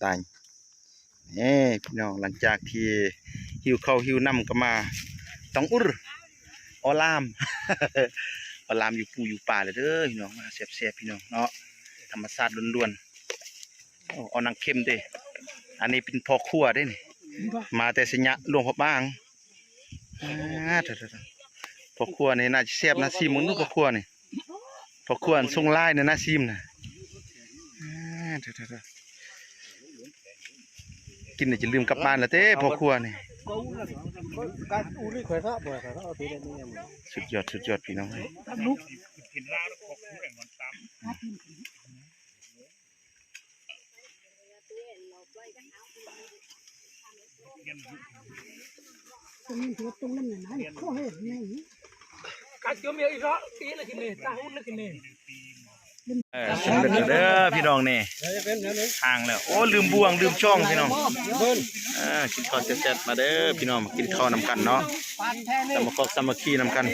ຕາຍ ເອີ ພີ່ນ້ອງ ຫຼັງຈາກທີ່ຫິວເຂົ້າຫິວນ້ຳກໍມາ ຕ້ອງອຸດ ອໍລາມ ອໍລາມຢູ່ປູຢູ່ປາເລີຍເດີພີ່ນ້ອງ ມາແຊບໆ ພີ່ນ້ອງເນາະ ທຳມະຊາດລ້ວນໆ ໂອ້ ເອົາໜັງເຂັມເດ້ ອັນນີ້ເປັນພໍ່ຄົວເດ້ນີ້ ມາແຕ່ໄຊຍະ ຫຼວງພະບາງ ອ່າ ໂທ້ໆໆ ພໍ່ຄົວນີ້ໜ້າຈະແຊບນະ ຊີມເບິ່ງດູພໍ່ຄົວນີ້ ພໍ່ຄົວອັນຊົງລາຍນະ ນະ ຊີມນະ ອ່າ ໂທ້ໆໆ ກິນແລ້ວຈະລືມກັບບ້ານແລ້ວເດ້ພໍ່ຄົວນີ້ ສຸດຍອດ ສຸດຍອດ ພີ່ນ້ອງເອີຍ. ເອີ ສຳເລັດແລ້ວເດີພີ່ນ້ອງນີ້ ຫ່າງແລ້ວ ໂອ້ ລືມບ່ວງລືມຊ່ອງພີ່ນ້ອງ ເອີ ກິນເຂົ້າແຊບໆ ມາເດີພີ່ນ້ອງ ມາກິນເຂົ້ານຳກັນເນາະ ສາມັກຄອກສາມັກຄີນຳກັນ.